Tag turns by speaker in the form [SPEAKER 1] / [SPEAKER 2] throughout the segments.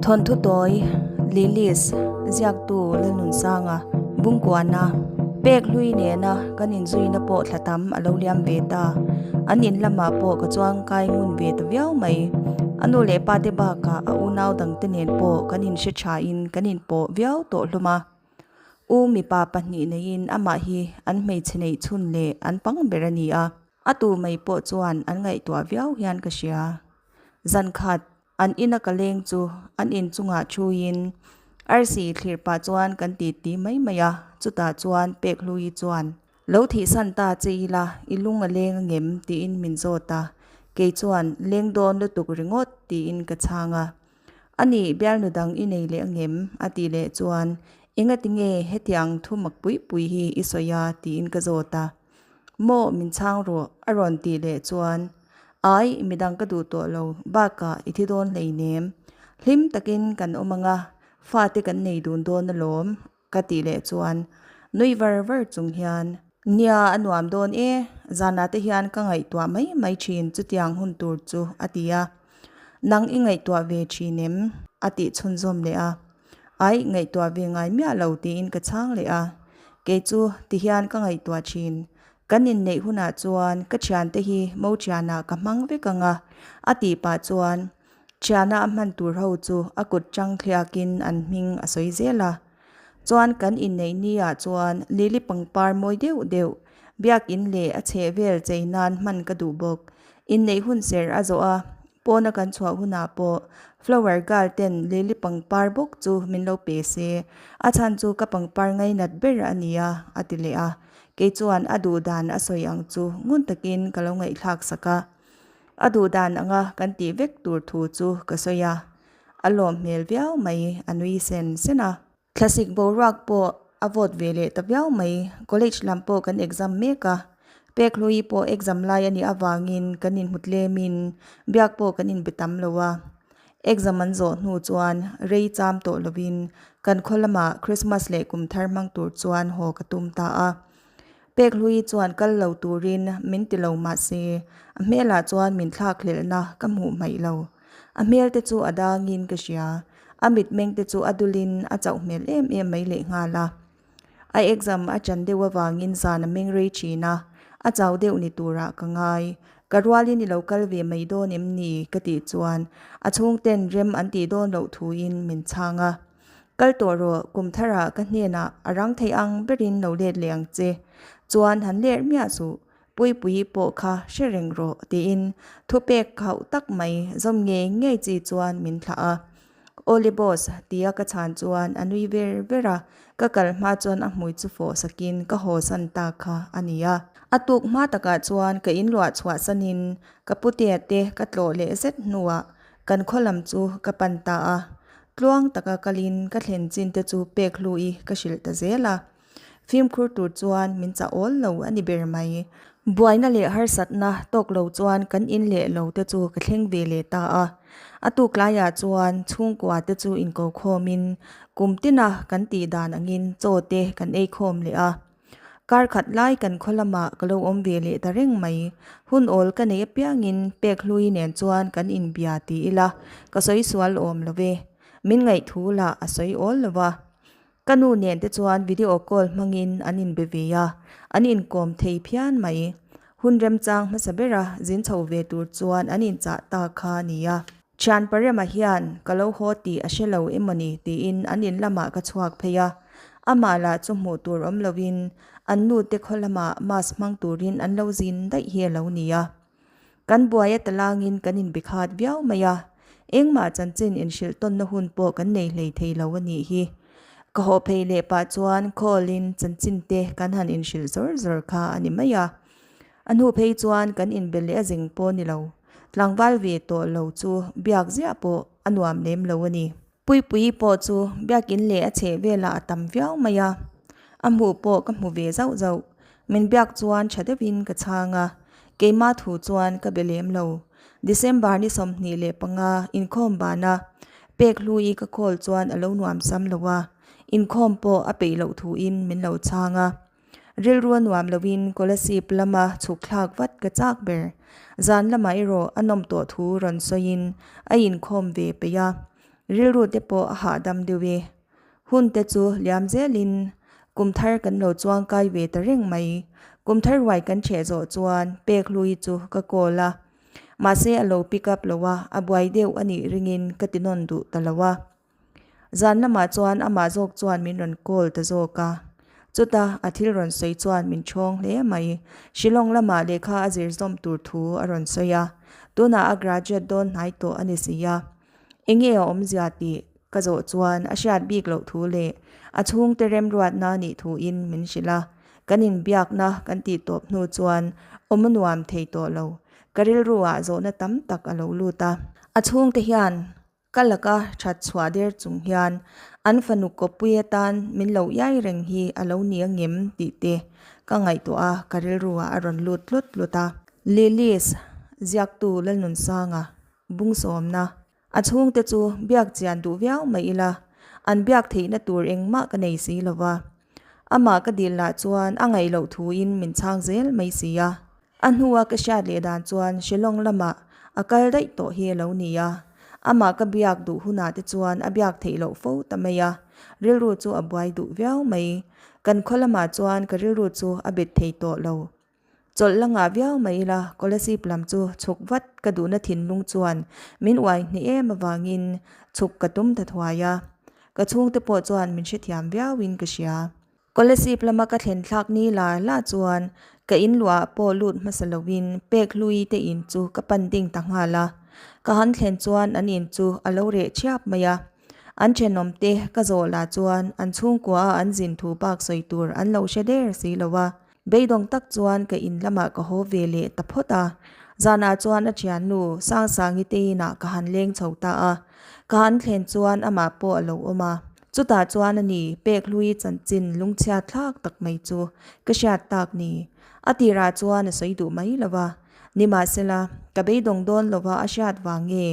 [SPEAKER 1] Thawnthu tawi, Lilis, ziaktu Lalnunsanga, Bungkuana, pek hlui nena kan inzuina pawh thla tam a lo liam ve ta. An in lamah pawh ka chuang kai ngun ve ta viau mai. A nu leh pa te bakah a unau dangte nen pawh kan inhre thain kan inpawh viau tawh hlawm a. U mipa pahnih neiin amah hi an hmeichhe neih chhun leh an pang ber a ni a. A tu mai pawh chuan an ngaihtuah viau hian ka hria. Zan khat an ina ka leng chu an inchungah thuin arsi thlir pah chuan kan titi mai mai a, chutah chuan Pekhlui chuan, Lo thihsan ta che ila i lung a leng angem? tiin min zawt a, kei chuan, Leng dawn lutuk ringawt tiin ka chhang a. Ani bialnu dang i nei leh angem? a tih leh chuan, Engati nge hetiang thu mak pui pui hi i sawi a? tiin ka zawt a. Maw min chhang rawh a rawn tih leh chuan Ai midang ka duh tawh lo bakah i thi dawn hleinem hlim takin kan awm anga fate kan nei dun dawn alawm ka tih leh chuan nui var var chung hian Nia a nuam dawn e zanah te hian ka ngaihtuah mai mai thin chutiang hun tur chu a ti a Nang i ngaihtuah ve thin em? a tih chhunzawm leh a. Aih, ngaihtuah ve ngai miah lo tiin ka chhang leh a. Kei chu tihian ka ngaihtuah thin. Kan inneih hunah chuan ka thiante hi mo thianah ka hmang vek ang a, a tih pah chuan thiana a hman tur ho chu a kut chang thliakin an hming a sawi zel a. Chuan kan inneih ni ah chuan lily pangpar mawi deuh deuh biakin leh a chhehvel chei nan hman ka duh bawk. Inneih hun ser a zawh a, Pawna kan chhuah hunah pawh flower girl ten lily pangpar bawk chu min lo pe se, a chhan chu ka pangpar ngainat ber a nia a ti leh a. Kei chuan a duh dan a sawi ang chu ngun takin ka lo ngaihthlak sak a. A duh dan anga kan tih vek tur thu chu ka sawi a, a lawm hmel viau mai a nui sen sen a. Thlasik boruak pawh a vawt ve leh ta viau mai. College lam pawh kan exam mek a, Pekhlui pawh exam lai a nih avangin kan inhmu tlemin biak pawh kan inbe tam lo a. Exam an zawh hnu chuan rei cham tawh lovin kan khaw lamah Christmas leh kum thar hmang tur chuan haw ka tum ta a. Pekhlui chuan kal lo turin min ti lo mah se a hmelah chuan min thlak hlelhna ka hmuh hmaih lo. A hmel te chu a dangin ka hria, a mitmeng te chu a dulin a chauh hmel em em mai lehnghal a. A exam a chan deuh avangin zan a meng rei thin a, a chau deuh ni turah ka ngai. Ka rualin i lo kal ve mai dawn em ni? ka tih chuan a chhungten rem an tih dawn loh thuin min chhang a. Kal tawh rawh, kum tharah ka hnenah a rang thei ang berin lo let leh ang che. Chuan han ler miah suh, Puipuii pawh kha hre reng rawh tiin thupek khauh tak mai zawm ngei ngei chi chuan min thlah a. Awle boss tia ka chhan chuan a nui ver ver a, ka kal hma chuan a hmui chu fawh sakin ka haw san ta kha a ni a. A tuk hma takah chuan ka inluah chhuah sanin ka putea te ka tlawh leh zet hnuah kan khaw lam chu ka pan ta a. Tluang taka kalin ka thlen chin te chu pek hlui ka hrilh ta zel a. Fimkhur tur chuan min chah awl lo a ni ber mai. Buaina leh harsatna tawk lo chuan kan in leh lo te chu ka thleng ve leh ta a. A tuk laiah chuan chhungkua te chu inko khawmin kum tina kan tih dan angin chaw te kan ei khawm leh a. Kar khat lai kan khaw lamah ka lo awm ve leh ta reng mai. Hun awl ka neih apiangin pek hlui nen chuan kan inbia ti ila ka sawi sual awm lo ve. Min ngaihthu lah a sawi awl lo va. Ka nu nen te chuan video call hmangin an inbe ve a, an inkawm thei phian mai. Hun remchang hmasa bera zin chho ve tur chuan an inchah ta kha a nia. Thian Parema hian ka lo haw tih a hre lo emawni tiin an in lamah ka chhuak phei a, amah lah chu hmuh tur awm lovin an nu te khaw lamah mask hmang turin an lo zin daih hi a lo nia. Kan buai a talangin kan inbikhat viau mai a, engmah chanchin inhrilh tawnna hun pawh kan nei hlei thei lo a nih hi. Ka haw phei leh pah chuan call-in chanchin te kan han inhrilh zawr zawr kha a ni mai a. A hnu phei chuan kan inbe leh a zing pawh ni lo, tlangval ve tawh lo chu biak ziah pawh a nuam lem lo a ni. Puipuii pawh chu biakin leh a chheh velah a tam viau mai a, a hmuh pawh ka hmu ve zauh zauh. Min biak chuan tha deuhin ka chhang a, keimah thu chuan ka be lem lo. December ni 25 inkhawm bana pek hlui ka call chuan a lo nuam sam lo a, inkhawm pawh a peih loh thuin min lo chhang a. Rilru a nuam loin Kolasib lama chhuk thlak vat ka chak ber. Zan lamah erawh a nawm tawh thu rawn sawiin a inkhawm ve peih a. Rilru te pawh a hahdam deuh e. Hun te chu liam zelin kum thar kan lo chuang kai ve ta reng mai. Kum thar ruai kan chheh zawh chuan pek hlui chu ka call a. Mahse a lo pick up lo a, a buai deuh a nih ringin ka ti nawn duh ta lo a. Zan lamah chuan amah zawk chuan min rawn call ta zawk a. Chuta a thil rawn sawi chuan min chhawng hle mai. Shillong lamah lehkha a zir zawm tur thu a rawn sawi a. Tunah a graduate dawn hnai tawh a ni si a. Enge a awmzia tih ka zawh chuan a hriat bik loh thu leh a chhungte remruatna nih thuin min hrilh a. Kan inbiakna kan tih tawp hnu chuan awm a nuam thei tawh lo. Ka rilru ah zawhna tam tak a lo lut a. A chhungte hian Ka laka that chhuah der chung hian an fanu kawppui atan min lo iai reng hi a lo ni angem tih te ka ngaihtuah a, ka rilru ah a rawn lut tlut tlut a. Lilies, ziaktu Lalnunsanga, bungsawmna, a chhungte chu biak chian duh viau mai ila, an biak theihna tur engmah ka nei si lo va. Amah ka dil lah chuan a ngaih loh thuin min chhang zel mai si a. A hnua ka hriat leh dan chuan Shillong lamah a kal daih tawh hi a lo ni a. Amah ka biak duh hunah te chuan a biak theih loh fo ta mai a. Rilru chu a buai duh viau mai. Kan khaw lamah chuan ka rilru chu a bet thei tawh lo. Chawlh la ngah viau mai ila Kolasib lam chu chhuk vat ka duhna thinlung chuan min uai hneh em avangin chhuk ka tum ta thuai a. Ka chhungte pawh chuan min hrethiam viauin ka hria. Kolasib lama ka thlen thlak ni la la chuan ka in luah pawh lut hmasa lovin pek hlui te in chu ka pan ding ta nghal a. Ka han thlen chuan an in chu a lo reh thiap mai a. An thenawm te ka zawh lah chuan an chhungkua a an zin thu bak sawi tur an lo hre der si lo a. Beidawng tak chuan ka in lamah ka haw ve leh ta phawt a. Zanah chuan a thiannu Sangsangi te inah ka han leng chho ta a. Ka han thlen chuan amah pawh a lo awm a. Chutah chuan a ni pek hlui chanchin lungchhia thlak tak mai chu ka hriat tak ni. A tirah chuan a sawi duh mai lo va. Nimahsela, ka beidawng dawn lova a hriat vang nge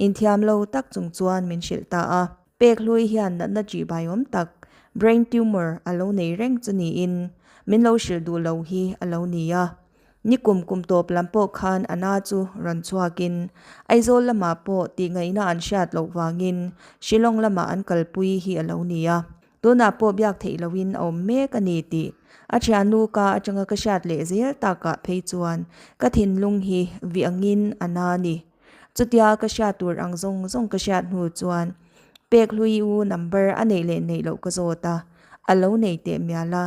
[SPEAKER 1] inthiam lo tak chung chuan min hrilh ta a. Pek hlui hian natna ṭihbai awm tak, brain tumor, a lo nei reng chu niin min lo hrilh duh lo hi a lo ni a. Nikum kum tawp lam pawh khan a na chu rawn chhuakin Aizawl lamah pawh tihngaihna an hriat loh vangin Shillong lamah an kalpui hi a lo ni a. Tunah pawh biak theih lohin a awm mek a ni tih a thiannu ka atanga ka hriat leh zel takah phei chuan ka thinlung hi vih angin a na a ni. Chutia ka hriat tur ang zawng zawng ka hriat hnu chuan pek hlui u number a neih leh neih loh ka zawt a, a lo nei teh mial a,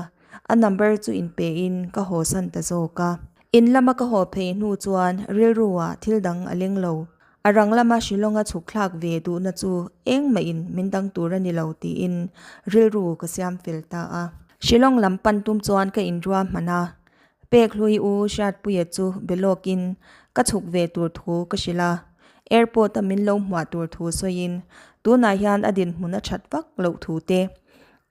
[SPEAKER 1] a number chu inpe in ka haw san ta zawk a. In lama ka haw phei hnu chuan rilru ah thil dang a leng lo. A rang lama Shillong a chhuk thlak ve duhna chu engmah in min dang tur a ni lo tiin rilru ka siam fel ta a. Shillong lam pan tum chuan ka inrua hman a, Pek hlui u Hriatpuia chu be lawkin ka chhuk ve tur thu ka hrilh a, airport a min lo hmuah tur thu sawiin tunah hian a dinhmun a that vak loh thu te,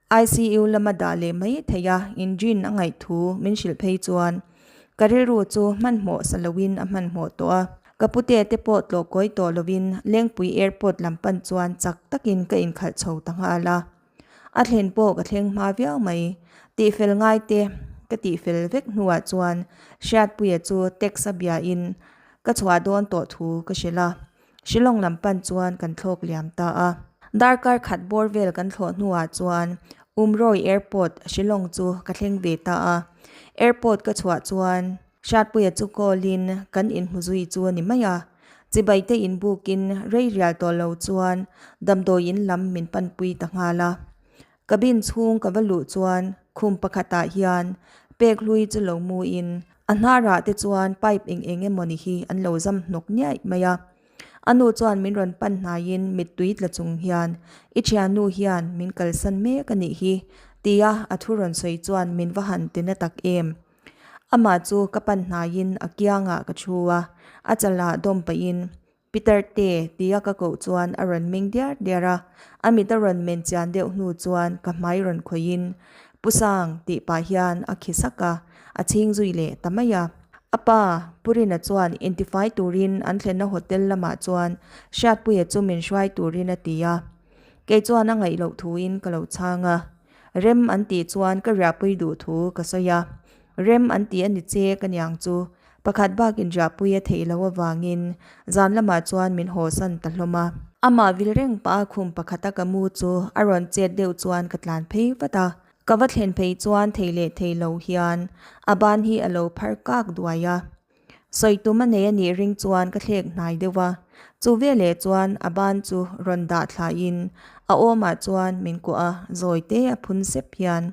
[SPEAKER 1] ICU lama dah leh mai theih a inrin a ngaih thu min hrilh phei chuan ka rilru chu hmanhmawh sa loin a hmanhmawh tawh a. Ka pute te pawh tlawh kawi tawh loin Lengpui airport lam pan chuan chak takin ka inkhalh chho ta nghal a. A thlen pawh ka thleng hma viau mai. Tihfel ngai te ka tihfel vek hnuah chuan Hriatpuia chu text a biain ka chhuah dawn tawh thu ka hrilh a. Shillong lam pan chuan kan thlawk liam ta a. Darkar khat bawr vel kan thlawh hnuah chuan Umroi Airport, Shillong chu ka thleng ve ta a. Airport ka chhuah chuan Hriatpuia chu call in kan inhmu zui chu a ni mai a. Chibai te inbukin rei rial tawh lo chuan damdawi in lam min panpui ta nghal a. Cabin chhung ka va luh chuan khum pakhatah hian pek hlui chu lo mu in a hnarah te chuan pipe eng eng emawni hi an lo zam hnawk niaih mai a. A nu chuan min rawn pan hnaiin mittui tla chung hian I thiannu hian min kalsan mek a nih hi tia a thu rawn sawi chuan min va han ti na tak em. Amah chu ka pan hnaiin a kiangah ka thu a, a chalah dawm pahin Peter te tia ka koh chuan a rawn meng diar diar a, a mit a rawn men chian deuh hnu chuan ka hmai rawn khawihin Pu Sang tih pah hian a khi sak a, a chhing zui leh ta mai a. A pa, Pu Rina chuan intifai turin an thlenna hotel lamah chuan Hriatpuia chu min hruai turin a ti a, kei chuan a ngaih loh thuin ka lo chhang a. Rem an tih chuan ka riahpui duh thu ka sawi a, rem an ti a ni che ka niang chu. Pakhat bak inriahpui a theih loh avangin zan lamah chuan min hawsan ta hlawm a. Amah vil reng pah a khum pakhata ka mu chu a rawn chet deuh chuan ka tlan phei vat a. Ka va thlen phei chuan thei leh thei lo hian a ban hi a lo phar kak duai a. Sawi tum a nei a nih ring chuan ka thlek hnai deuh a, chu veleh chuan a ban chu rawn dah thlaiin a awmah chuan min kuah a, zawi te a phun sep hian,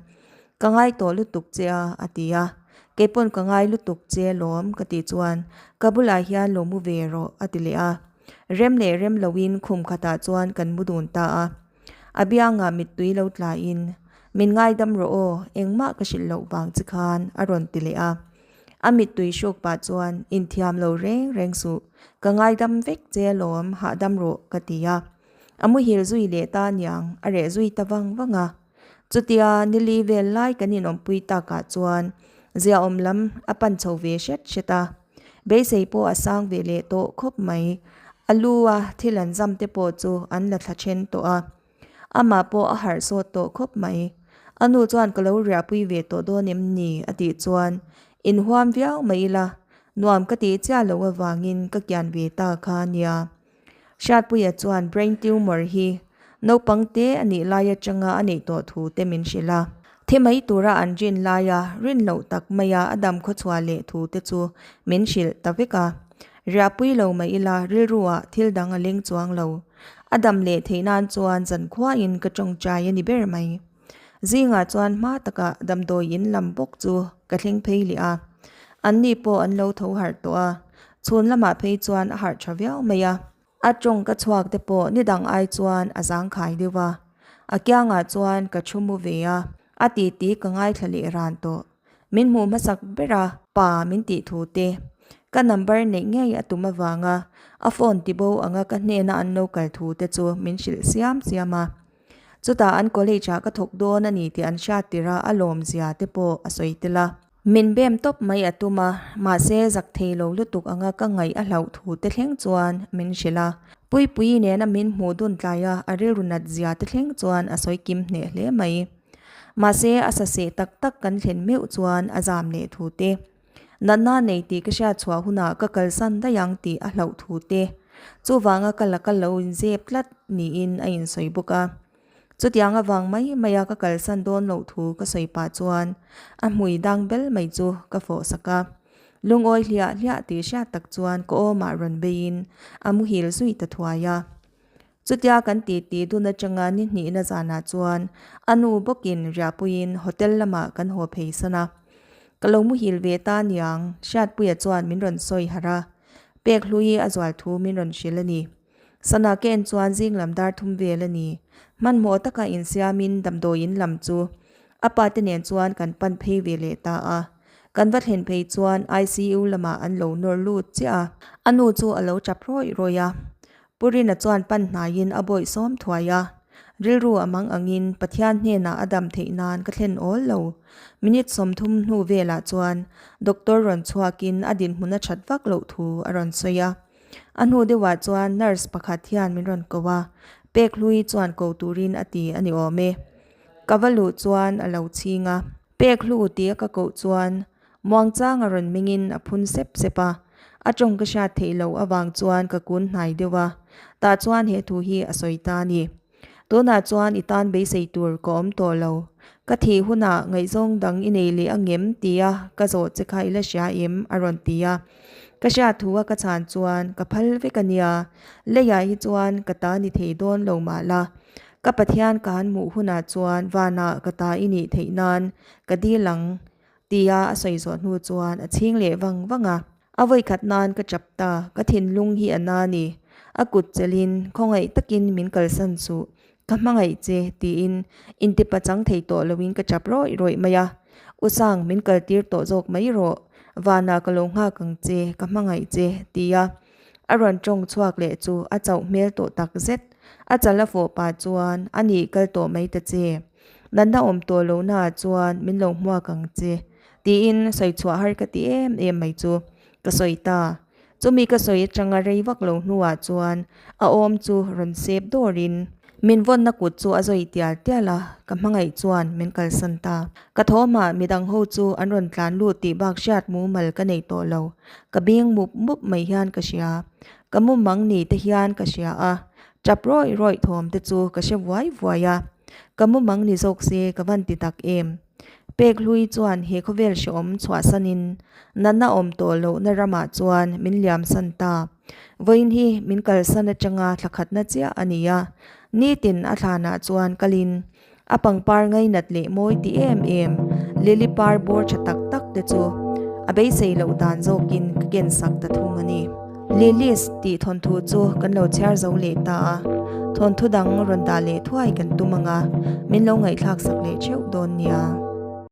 [SPEAKER 1] Ka ngai tawh lutuk che a, a ti a. Keipawn ka ngai lutuk che lawm ka tih chuan, Ka bulah hian lo mu ve rawh, a ti leh a. Rem leh rem loin khum khatah chuan kan mu dun ta a. A biangah mittui lo tlaiin, Min ngaidam rawh aw, engmah ka hrilh loh vang che khan, a rawn ti leh a. A mittui hruk pah chuan, Inthiam lo reng reng suh, ka ngaidam vek che alawm, hahdam rawh, ka ti a. A muhil zui leh ta aniang, a reh zui ta vang vang a. Chutia nili vel lai kan inawmpui takah chuan ziaawm lam a pan chho ve hret hret a. Beisei pawh a sang ve leh tawh khawp mai. A lu a thil an zam te pawh chu an la thla then tawh a. Amah pawh a harh sawt tawh khawp mai. A nu chuan ka lo riahpui ve tawh dawn em ni? a tih chuan inhuam viau mai ila, nuam ka tih chiah loh avangin ka kian ve ta kha nia. Hriatpuia chuan brain tumor hi naupang te a nih lai atanga a neih tawh thu te min hrilh a. Thi mai tura an rin laia rin loh tak maia a dam khawchhuah leh thu te chu min hrilh ta vek a. Riahpui lo mai ila rilruah thil dang a leng chuang lo. A dam leh theih nan chuan zankhuain ka tawngtai a ni ber mai. Zingah chuan hma takah damdawi in lam bawk chu ka thleng phei leh a. Anni pawh an lo tho harh tawh a, chhun lamah phei chuan a harh tha viau mai a. A tawng ka chhuak te pawh ni dang ai chuan a zangkhai deuh a. A kiangah chuan ka thu mu ve a, a titi ka ngaithla leh ran tawh. Min hmuh hmasak ber a, pa min tih thu te. Ka number neih ngei a tum avanga a phone tibo anga ka hnena an lo kal thu te chu min hrilh siam siam a. Chutah an college ah ka thawk dawn a ni tih an hriat tirh a, a lawmzia te pawh a sawi tel a. Min bem tawp mai a tum a, mahse zak thei lo lutuk anga ka ngaih a hlauh thu te thleng chuan min hrilh a. Puipuii nena min hmuh dun tlai a, a rilru nat zia te thleng chuan a sawi kim hneh hle mai. Mahse a saseh tak tak kan thlen meuh chuan a zam leh thu te. Natna nei tih ka hriat chhuah hunah ka kalsan daih ang tih a hlauh thu te. Chuvanga ka laka lo inzep tlat niin a insawi bawk a. Chutiang avang mai maia ka kalsan dawn loh thu ka sawi pah chuan a hmui dang bel mai chu ka fawh sak a. Lungawi hliah hliah tih hriat tak chuan ka awmah rawn beiin a muhil zui ta thuai a. Chutia kan titi dun atanga ni hnihna zanah chuan a nu bawkin riahpuiin hotel lamah kan haw phei san a. Ka lo muhil ve ta niang, Hriatpuia chuan min rawn sawi harh a, pek hlui a zual thu min rawn hrilh a ni. Sana ka en chuan zing lam dar thum vel a ni. Hmanhmawh taka insiamin damdawiin lam chu a pa te nen chuan kan pan phei ve leh ta a. Kan va thlen phei chuan ICU lamah an lo nawr lut chiah a. A nu chu a lo tap rawih rawih a. Pu Rina chuan pan hnaiin a bawih sawm thuai a, rilru a mang angin Pathian hnenah a dam theih nan ka thlen awl lo. Minute 30 hnu velah chuan doctor rawn chhuakin a dinhmun a that vak loh thu a rawn sawi a. A hnu deuhah chuan nurse pakhat hian min rawn ko a, pek hlui chuan ko turin a ti a ni awm e. Ka va luh chuan a lo chhing a. Pek hlu tia ka koh chuan Muangchang a rawn mengin a phun sep sep a, a tawng ka hriat theih loh avang chuan ka kun hnai deuh a, tah chuan he thu hi a sawi ta a ni. Tunah chuan i tan beisei tur ka awm tawh lo. Ka thih hunah ngaihzawng dang i nei leh angem tia ka zawh che kha i la hria em? a rawn ti a. Ka hriat thu a ka chhan chuan ka phal vek a nia, leiah hi chuan ka ta ni thei dawn lo mah la, ka Pathian ka han hmuh hunah chuan vanah ka ta i nih theih nan ka dil ang Tia a sawi zawh hnu chuan a chhing leh vang vang a. A vawikhat nan ka chap ta, ka thinlung hi a na ni. A kut chelhin, khawngaih takin min kalsan suh, ka hmangaih che, tiin intipa chang thei tawh loin ka chap rawih rawih mai a. U Sang, min kaltir tawh zawk mai rawh, vanah ka lo nghak ang che, ka hmangaih che, tia a rawn tawng chhuak leh chu a chauh hmel tawh tak zet. A chal a fawh pah chuan, A nih kal tawh mai ta che. Natna awm tawh lohna ah chuan min lo hmuak ang che, tiin sawi chhuah har ka ti em em mai chu ka sawi ta. Chumi ka sawi atanga rei vak lo hnuah chuan a awm chu rawn sep dawrin. Min vawnna kut chu a zawi tial tial a, ka hmangaih chuan min kalsan ta. Ka thawmah midang ho chu an rawn tlan lut tih bak hriat mumal ka nei tawh lo. Ka bing mup mup mai hian ka hria. Ka mumang ni te hian ka hria a, tap rawih rawih thawm te chu ka hre vuai vuai a. Ka mumang ni zawk se ka van ti tak em. Pek hlui chuan he khawvel hrehawm chhuahsanin natna awm tawh lohna ramah chuan min liamsan ta. Vawiin hi min kalsan atanga thla khatna chiah a ni a, nitin a thlanah chuan kalin a pangpar ngainat leh mawi ti em em lily par bawr tha tak tak te chu a beisei loh dan zawkin ka ken sak ta thung a ni. Lilies tih thawnthu chu kan lo chhiar zo leh ta a, thawnthu dang rawn dah leh thuai kan tum ang a, min lo ngaihthlak sak leh theuh dawn nia.